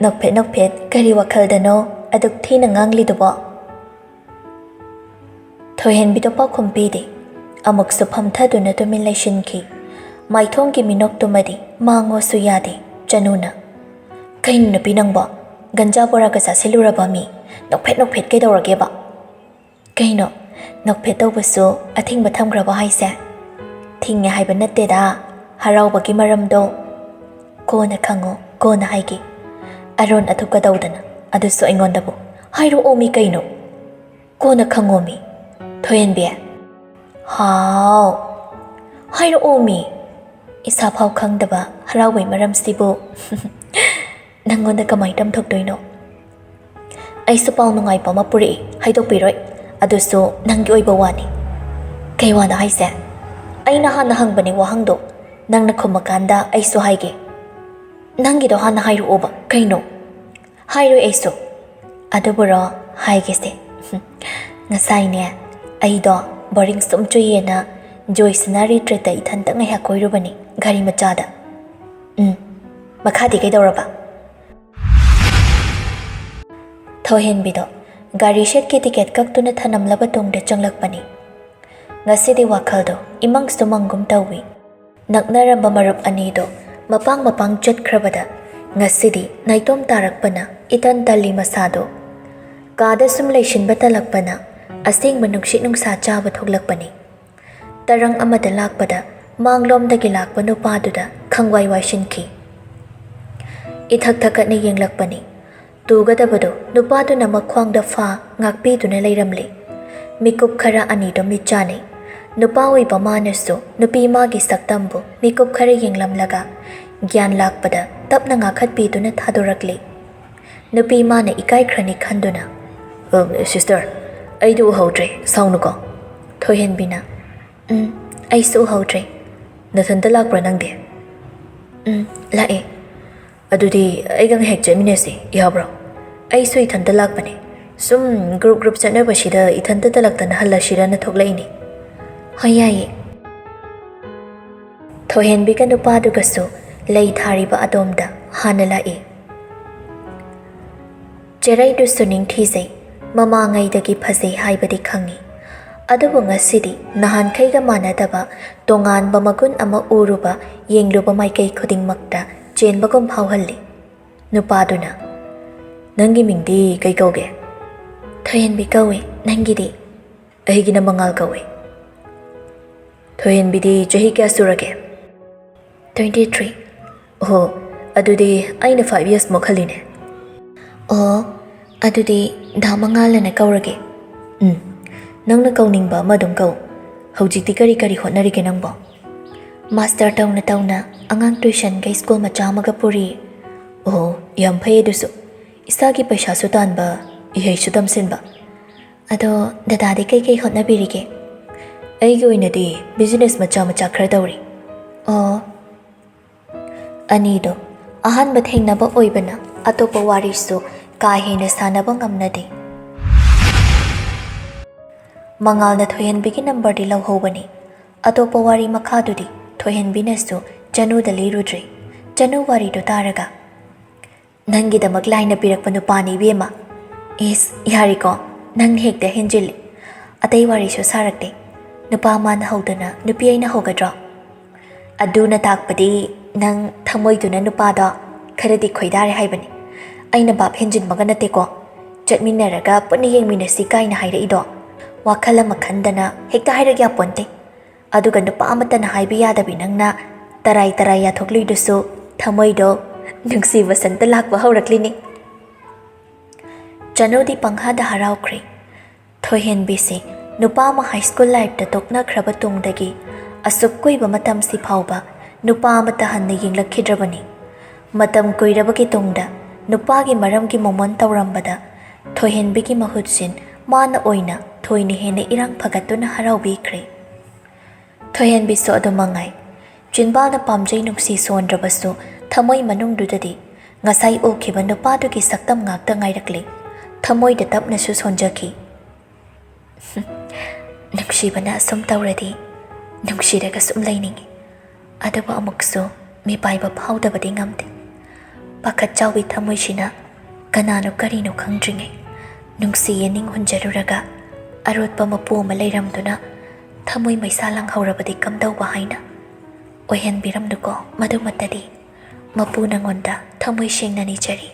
"ꯅꯣꯛꯐꯦꯠ ꯅꯣꯛꯐꯦꯠ, ꯀꯔꯤ ꯋꯥꯈꯜꯗꯅꯣ ꯑꯗꯨꯛ ꯊꯤꯅ ꯉꯥꯡꯂꯤꯗꯨꯕꯣ?" ꯊꯣꯏꯍꯟꯕꯤꯗꯣ ꯄꯥꯎꯈꯨꯝ ꯄꯤꯗꯦ꯫ ꯑꯃꯨꯛꯁꯨ ꯐꯝꯊꯗꯨꯅ ꯇꯨꯃꯤꯟ ꯂꯩꯁꯤꯟꯈꯤ꯫ ꯃꯥꯏꯊꯣꯡꯒꯤ ꯃꯤꯅꯣꯛꯇꯨꯃꯗꯤ ꯃꯥꯡꯉꯣꯁꯨ ꯌꯥꯗꯦ꯫ ꯆꯅꯨꯅ, "ꯀꯩꯅꯣ ꯅꯨꯄꯤ ꯅꯪꯕꯣ? ꯒꯟꯖꯥ ꯕꯣꯔꯥꯒ ꯆꯥꯁꯤꯜꯂꯨꯔꯕ ꯃꯤ? ꯅꯣꯛꯐꯦꯠ ꯅꯣꯛꯐꯦꯠ ꯀꯩꯗꯧꯔꯒꯦꯕ?" "ꯀꯩꯅꯣ, ꯅꯣꯛꯐꯦꯠ ꯇꯧꯕꯁꯨ ꯑꯊꯤꯡꯕ ꯊꯝꯈ꯭ꯔꯕꯣ ꯍꯥꯏꯁꯦ?" "ꯊꯤꯡꯉꯦ ꯍꯥꯏꯕ ꯅꯠꯇꯦꯗ, ꯍꯔꯥꯎꯕꯒꯤ ꯃꯔꯝꯗꯣ꯫" "ꯀꯣꯟꯅ ꯈꯪꯉꯣ, ꯀꯣꯟꯅ ꯍꯥꯏꯒꯦ꯫" "ꯑꯔꯣꯟ ꯑꯊꯨꯞꯀ ꯇꯧꯗꯅ, ꯑꯗꯨꯁꯨ ꯑꯩꯉꯣꯟꯗꯕꯨ꯫ ꯍꯥꯏꯔꯛꯑꯣ ꯃꯤ ꯀꯩꯅꯣ?" "ꯀꯣꯟꯅ ꯈꯪꯉꯣ ꯃꯤ꯫ ꯊꯣꯏꯍꯟꯕꯤ꯫" ꯍꯥꯎ, ꯍꯥꯏꯔꯛꯑꯣꯃꯤ꯫ ꯏꯁꯥꯐꯥꯎ ꯈꯪꯗꯕ ꯍꯔꯥꯎꯕꯩ ꯃꯔꯝꯁꯤꯕꯨ ꯅꯪꯉꯣꯟꯗ ꯀꯃꯥꯏ ꯇꯝꯊꯣꯛꯇꯣꯏꯅꯣ? ꯑꯩꯁꯨ ꯄꯥꯎ ꯅꯨꯡꯉꯥꯏꯕ ꯑꯃ ꯄꯨꯔꯛꯏ, ꯍꯥꯏꯗꯣꯛꯄꯤꯔꯣꯏ꯫ ꯑꯗꯨꯁꯨ ꯅꯪꯒꯤ ꯑꯣꯏꯕ ꯋꯥꯅꯤ꯫ ꯀꯩ ꯋꯥꯅꯣ ꯍꯥꯏꯁꯦ? ꯑꯩꯅ ꯍꯥꯟꯅ ꯍꯪꯕꯅꯦ ꯋꯥꯍꯪꯗꯣ, ꯅꯪꯅ ꯈꯨꯝꯃꯀꯥꯟꯗ ꯑꯩꯁꯨ ꯍꯥꯏꯒꯦ꯫ ꯅꯪꯒꯤꯗꯣ ꯍꯥꯟꯅ ꯍꯥꯏꯔꯛꯑꯣꯕ, ꯀꯩꯅꯣ? ꯍꯥꯏꯔꯣꯏ ꯑꯩꯁꯨ꯫ ꯑꯗꯨꯕꯨꯔꯣ, ꯍꯥꯏꯒꯦꯁꯦ꯫ ꯉꯁꯥꯏꯅꯦ, ꯑꯩꯗꯣ ꯕꯣꯔꯤꯡ ꯁꯨꯝ ꯆꯨꯏꯌꯦꯅ ꯖꯣꯏꯁꯅꯥ ꯔꯤꯇ꯭ꯔꯤꯠꯇ ꯏꯊꯟꯇ ꯉꯥꯏꯍꯥꯛ ꯀꯣꯏꯔꯨꯕꯅꯤ, ꯒꯥꯔꯤ ꯃꯆꯥꯗ꯫ ꯎꯝ, ꯃꯈꯥꯗꯤ ꯀꯩꯗꯧꯔꯕ? ꯊꯣꯏꯍꯦꯟꯕꯤꯗꯣ ꯒꯥꯔꯤ ꯁꯦꯠꯀꯤ ꯇꯤꯀꯦꯠ ꯀꯛꯇꯨꯅ ꯊꯅꯝꯂꯕ ꯇꯨꯡꯗ ꯆꯪꯂꯛꯄꯅꯤ꯫ ꯉꯁꯤꯗꯤ ꯋꯥꯈꯜꯗꯣ ꯏꯃꯪꯁꯨ ꯃꯪꯒꯨꯝ ꯇꯧꯏ꯫ ꯅꯛꯅꯔꯝꯕ ꯃꯔꯨꯞ ꯑꯅꯤꯗꯣ ꯃꯄꯥꯡ ꯃꯄꯥꯡ ꯆꯠꯈ꯭ꯔꯕꯗ ꯉꯁꯤꯗꯤ ꯅꯥꯏꯇꯣꯝ ꯇꯥꯔꯛꯄꯅ ꯏꯇꯟ ꯇꯜꯂꯤ ꯃꯁꯥꯗꯣ꯫ ꯀꯥꯗ ꯁꯨꯝ ꯂꯩꯁꯤꯟꯕ ꯇꯜꯂꯛꯄꯅ ꯑꯁꯦꯡꯕ ꯅꯨꯡꯁꯤꯠ ꯅꯨꯡꯁꯥ ꯆꯥꯕ ꯊꯣꯛꯂꯛꯄꯅꯤ꯫ ꯇꯔꯪ ꯑꯃꯗ ꯂꯥꯛꯄꯗ ꯃꯥꯡꯂꯣꯝꯗꯒꯤ ꯂꯥꯛꯄ ꯅꯨꯄꯥꯗꯨꯗ ꯈꯪꯋꯥꯏ ꯋꯥꯏꯁꯤꯟꯈꯤ꯫ ꯏꯊꯛ ꯊꯛꯀꯠꯅ ꯌꯦꯡꯂꯛꯄꯅꯤ꯫ ꯇꯨꯒꯗꯕꯗꯨ ꯅꯨꯄꯥꯗꯨꯅ ꯃꯈ꯭ꯋꯥꯡꯗ ꯐꯥ ꯉꯥꯛꯄꯤꯗꯨꯅ ꯂꯩꯔꯝꯂꯤ꯫ ꯃꯤꯀꯨꯞ ꯈꯔ ꯑꯅꯤꯗꯨ ꯃꯤꯠ ꯆꯥꯅꯩ꯫ ꯅꯨꯄꯥ ꯑꯣꯏꯕ ꯃꯥꯅꯁꯨ ꯅꯨꯄꯤ ꯃꯥꯒꯤ ꯁꯛꯇꯝꯕꯨ ꯃꯤꯀꯨꯞ ꯈꯔ ꯌꯦꯡꯂꯝꯂꯒ ꯒ꯭ꯌꯥꯟ ꯂꯥꯛꯄꯗ ꯇꯞꯅ ꯉꯥꯛꯈꯠꯄꯤꯗꯨꯅ ꯊꯥꯗꯣꯔꯛꯂꯤ꯫ ꯅꯨꯄꯤ ꯃꯥꯅ ꯏꯀꯥꯏꯈ꯭ꯔꯅꯤ ꯈꯟꯗꯨꯅ, "ꯑ, ꯁꯤꯁꯇꯔ, ꯑꯩꯗꯤ ꯎꯍꯧꯗ꯭ꯔꯦ, ꯁꯥꯎꯅꯨꯀꯣ꯫" ꯊꯣꯏꯍꯦꯟꯕꯤꯅ, "ꯎꯝ, ꯑꯩꯁꯨ ꯎꯍꯧꯗ꯭ꯔꯦ꯫" "ꯅꯊꯟꯇ ꯂꯥꯛꯄ꯭ꯔꯥ ꯅꯪꯗꯤ?" "ꯎꯝ, ꯂꯥꯛꯑꯦ꯫" "ꯑꯗꯨꯗꯤ ꯑꯩꯒ ꯉꯥꯏꯍꯥꯛ ꯆꯠꯃꯤꯟꯅꯁꯤ, ꯌꯥꯕ꯭ꯔꯣ? ꯑꯩꯁꯨ ꯏꯊꯟꯇ ꯂꯥꯛꯄꯅꯦ꯫ ꯁꯨꯝ ꯒ꯭ꯔꯨꯞ ꯒ꯭ꯔꯨꯞ ꯆꯠꯅꯕꯁꯤꯗ ꯏꯊꯟꯇ ꯇꯂꯛꯇꯅ ꯍꯜꯂꯁꯤꯔꯅ ꯊꯣꯛꯂꯛꯏꯅꯦ꯫" "ꯍꯣꯏ, ꯌꯥꯏꯌꯦ꯫" ꯊꯣꯏꯍꯦꯟꯕꯤꯒ ꯅꯨꯄꯥꯗꯨꯒꯁꯨ ꯂꯩ ꯊꯥꯔꯤꯕ ꯑꯗꯣꯝꯗ ꯍꯥꯟꯅ ꯂꯥꯛꯏ꯫ ꯆꯦꯔꯩꯗꯨꯁꯨ ꯅꯤꯡꯊꯤꯖꯩ, ꯃꯃꯥꯉꯩꯗꯒꯤ ꯐꯖꯩ ꯍꯥꯏꯕꯗꯤ ꯈꯪꯉꯤ꯫ ꯑꯗꯨꯕꯨ ꯉꯁꯤꯗꯤ ꯅꯍꯥꯟꯈꯩꯒ ꯃꯥꯟꯅꯗꯕ ꯇꯣꯉꯥꯟꯕ ꯃꯒꯨꯟ ꯑꯃ ꯎꯔꯨꯕ, ꯌꯦꯡꯂꯨꯕ ꯃꯥꯏꯀꯩ ꯈꯨꯗꯤꯡꯃꯛꯇ ꯆꯦꯟꯕꯒꯨꯝ ꯐꯥꯎꯍꯜꯂꯤ꯫ ꯅꯨꯄꯥꯗꯨꯅ, "ꯅꯪꯒꯤ ꯃꯤꯡꯗꯤ ꯀꯩ ꯀꯧꯒꯦ?" "ꯊꯣꯏꯍꯦꯟꯕꯤ ꯀꯧꯏ, ꯅꯪꯒꯤꯗꯤ?" "ꯑꯩꯒꯤꯅ ꯃꯉꯥꯜ ꯀꯧꯏ꯫" "ꯊꯣꯏꯍꯦꯟꯕꯤꯗꯤ ꯆꯍꯤ ꯀꯌꯥ ꯁꯨꯔꯒꯦ?" "Twenty three꯫" "ꯑꯣꯍꯣ, ꯑꯗꯨꯗꯤ ꯑꯩꯅ five years ꯃꯨꯛ ꯍꯜꯂꯤꯅꯦ꯫" "ꯑꯣ, ꯑꯗꯨꯗꯤ ꯗꯥ ꯃꯉꯥꯜ ꯑꯅ ꯀꯧꯔꯒꯦ꯫" "ꯎꯝ, ꯅꯪꯅ ꯀꯧꯅꯤꯡꯕ ꯑꯃ ꯑꯗꯨꯝ ꯀꯧ꯫" ꯍꯧꯖꯤꯛꯇꯤ ꯀꯔꯤ ꯀꯔꯤ ꯍꯣꯠꯅꯔꯤꯒꯦ ꯅꯪꯕꯣ? ꯃꯥꯁꯇꯔ ꯇꯧꯅ ꯇꯧꯅ ꯑꯉꯥꯡ ꯇ꯭ꯌꯨꯁꯟꯒ ꯁ꯭ꯀꯨꯜ ꯃꯆꯥ ꯑꯃꯒ ꯄꯨꯔꯤ꯫ ꯑꯣꯍꯣ, ꯌꯥꯝ ꯐꯩ ꯑꯗꯨꯁꯨ꯫ ꯏꯁꯥꯒꯤ ꯄꯩꯁꯥꯁꯨ ꯇꯥꯟꯕ, ꯏꯍꯩꯁꯨ ꯇꯝꯁꯤꯟꯕ꯫ ꯑꯗꯣ ꯗꯗꯥꯗꯤ ꯀꯩꯀꯩ ꯍꯣꯠꯅꯕꯤꯔꯤꯒꯦ? ꯑꯩꯒꯤ ꯑꯣꯏꯅꯗꯤ ꯕꯤꯖꯤꯅꯦꯁ ꯃꯆꯥ ꯃꯆꯥ ꯈꯔ ꯇꯧꯔꯤ꯫ ꯑꯣ꯫ ꯑꯅꯤꯗꯣ ꯑꯍꯥꯟꯕ ꯊꯦꯡꯅꯕ ꯑꯣꯏꯕꯅ ꯑꯇꯣꯞꯄ ꯋꯥꯔꯤꯁꯨ ꯀꯥ ꯍꯦꯟꯅ ꯁꯥꯟꯅꯕ ꯉꯝꯅꯗꯦ꯫ ꯃꯉꯥꯜꯅ ꯊꯣꯏꯍꯟꯕꯤꯒꯤ ꯅꯝꯕꯔꯗꯤ ꯂꯧꯍꯧꯕꯅꯤ꯫ ꯑꯇꯣꯞꯄ ꯋꯥꯔꯤ ꯃꯈꯥꯗꯨꯗꯤ ꯊꯣꯏꯍꯟꯕꯤꯅꯁꯨ ꯆꯅꯨꯗ ꯂꯤꯔꯨꯗ꯭ꯔꯦ꯫ ꯆꯅꯨ ꯋꯥꯔꯤꯗꯨ ꯇꯥꯔꯒ, "ꯅꯪꯒꯤꯗꯃꯛ ꯂꯥꯏꯅ ꯄꯤꯔꯛꯄ ꯅꯨꯄꯥꯅꯤ ꯏꯕꯦꯝꯃ꯫ ꯏꯁ, ꯌꯥꯔꯦꯀꯣ, ꯅꯪ ꯍꯦꯛꯇ ꯍꯦꯟꯖꯤꯜꯂꯤ꯫ ꯑꯇꯩ ꯋꯥꯔꯤꯁꯨ ꯁꯥꯔꯛꯇꯦ꯫ ꯅꯨꯄꯥ ꯃꯥꯅ ꯍꯧꯗꯅ ꯅꯨꯄꯤ ꯑꯩꯅ ꯍꯧꯒꯗ꯭ꯔꯣ?" "ꯑꯗꯨꯅ ꯇꯥꯛꯄꯗꯤ ꯅꯪ ꯊꯃꯣꯏꯗꯨꯅ ꯅꯨꯄꯥꯗꯣ ꯈꯔꯗꯤ ꯈꯣꯏꯗꯥꯔꯦ ꯍꯥꯏꯕꯅꯤ꯫ ꯑꯩꯅ ꯚꯥꯞ ꯍꯦꯟꯖꯤꯟꯕꯒ ꯅꯠꯇꯦꯀꯣ꯫ ꯆꯠꯃꯤꯟꯅꯔꯒ ꯄꯨꯟꯅ ꯌꯦꯡꯃꯤꯟꯅꯁꯤ ꯀꯥꯏꯅ ꯍꯥꯏꯔꯛꯏꯗꯣ꯫ ꯋꯥꯈꯜ ꯑꯃ ꯈꯟꯗꯅ ꯍꯦꯛꯇ ꯍꯥꯏꯔꯛ ꯌꯥꯄꯣꯟꯇꯦ꯫ ꯑꯗꯨꯒ ꯅꯨꯄꯥ ꯑꯃꯠꯇꯅ ꯍꯥꯏꯕ ꯌꯥꯗꯕꯤ ꯅꯪꯅ ꯇꯔꯥꯏ ꯇꯔꯥꯏ ꯌꯥꯊꯣꯛꯂꯨꯏꯗꯨꯁꯨ ꯊꯃꯣꯏꯗꯣ ꯅꯨꯡꯁꯤ ꯋꯥꯁꯟꯇ ꯂꯥꯛꯄ ꯍꯧꯔꯛꯂꯤꯅꯤ꯫" ꯆꯅꯨꯗꯤ ꯄꯪꯍꯥꯗ ꯍꯔꯥꯎꯈ꯭ꯔꯦ꯫ ꯊꯣꯏꯍꯦꯟꯕꯤꯁꯤ ꯅꯨꯄꯥ ꯑꯃ ꯍꯥꯏ ꯁ꯭ꯀꯨꯜ ꯂꯥꯏꯐꯇ ꯇꯣꯛꯅꯈ꯭ꯔꯕ ꯇꯨꯡꯗꯒꯤ ꯑꯁꯨꯛ ꯀꯨꯏꯕ ꯃꯇꯝꯁꯤ ꯐꯥꯎꯕ ꯅꯨꯄꯥ ꯑꯃꯠꯇ ꯍꯟꯅ ꯌꯦꯡꯂꯛꯈꯤꯗ꯭ꯔꯕꯅꯤ꯫ ꯃꯇꯝ ꯀꯨꯏꯔꯕꯒꯤ ꯇꯨꯡꯗ ꯅꯨꯄꯥꯒꯤ ꯃꯔꯝꯒꯤ ꯃꯣꯃꯣꯟ ꯇꯧꯔꯝꯕꯗ ꯊꯣꯏꯍꯦꯟꯕꯤꯒꯤ ꯃꯍꯨꯠ ꯁꯤꯟ ꯃꯥꯅ ꯑꯣꯏꯅ ꯊꯣꯏꯅ ꯍꯦꯟꯅ ꯏꯔꯥꯡ ꯐꯒꯠꯇꯨꯅ ꯍꯔꯥꯎꯕꯤꯈ꯭ꯔꯦ꯫ ꯊꯣꯏꯍꯦꯟꯕꯤꯁꯨ ꯑꯗꯨ ꯃꯉꯥꯏ꯫ ꯆꯤꯟꯕꯥꯜꯅ ꯄꯥꯝꯖꯩ ꯅꯨꯡꯁꯤ ꯁꯣꯟꯗ꯭ꯔꯕꯁꯨ ꯊꯃꯣꯏ ꯃꯅꯨꯡꯗꯨꯗꯗꯤ ꯉꯁꯥꯏ ꯎꯈꯤꯕ ꯅꯨꯄꯥꯗꯨꯒꯤ ꯁꯛꯇꯝ ꯉꯥꯛꯇ ꯉꯥꯏꯔꯛꯂꯤ꯫ ꯊꯃꯣꯏꯗ ꯇꯞꯅꯁꯨ ꯁꯣꯟꯖꯈꯤ꯫ "ꯅꯨꯡꯁꯤꯕꯅ ꯑꯁꯨꯝ ꯇꯧꯔꯗꯤ ꯅꯨꯡꯁꯤꯔꯒ ꯁꯨꯝ ꯂꯩꯅꯤꯡꯏ꯫ ꯑꯗꯨꯕꯨ ꯑꯃꯨꯛꯁꯨ ꯃꯤꯄꯥꯏꯕ ꯐꯥꯎꯗꯕꯗꯤ ꯉꯝꯗꯦ꯫ ꯄꯥꯈꯠ ꯆꯥꯎꯕꯤ ꯊꯃꯣꯏꯁꯤꯅ ꯀꯅꯥꯅꯣ ꯀꯔꯤꯅꯣ ꯈꯪꯗ꯭ꯔꯤꯉꯩ ꯅꯨꯡꯁꯤ ꯌꯦꯅꯤꯡ ꯍꯨꯟꯖꯔꯨꯔꯒ ꯑꯔꯣꯠꯄ ꯃꯄꯨ ꯑꯃ ꯂꯩꯔꯝꯗꯨꯅ ꯊꯃꯣꯏ ꯃꯩꯁꯥ ꯂꯥꯡꯍꯧꯔꯕꯗꯤ ꯀꯝꯗꯧꯕ ꯍꯥꯏꯅ꯫ ꯑꯣꯏꯍꯟꯕꯤꯔꯝꯂꯨꯀꯣ ꯃꯗꯨꯃꯠꯇꯗꯤ꯫ ꯃꯄꯨ ꯅꯉꯣꯟꯗ ꯊꯃꯣꯏ ꯁꯦꯡꯅ ꯅꯤꯖꯔꯤ꯫"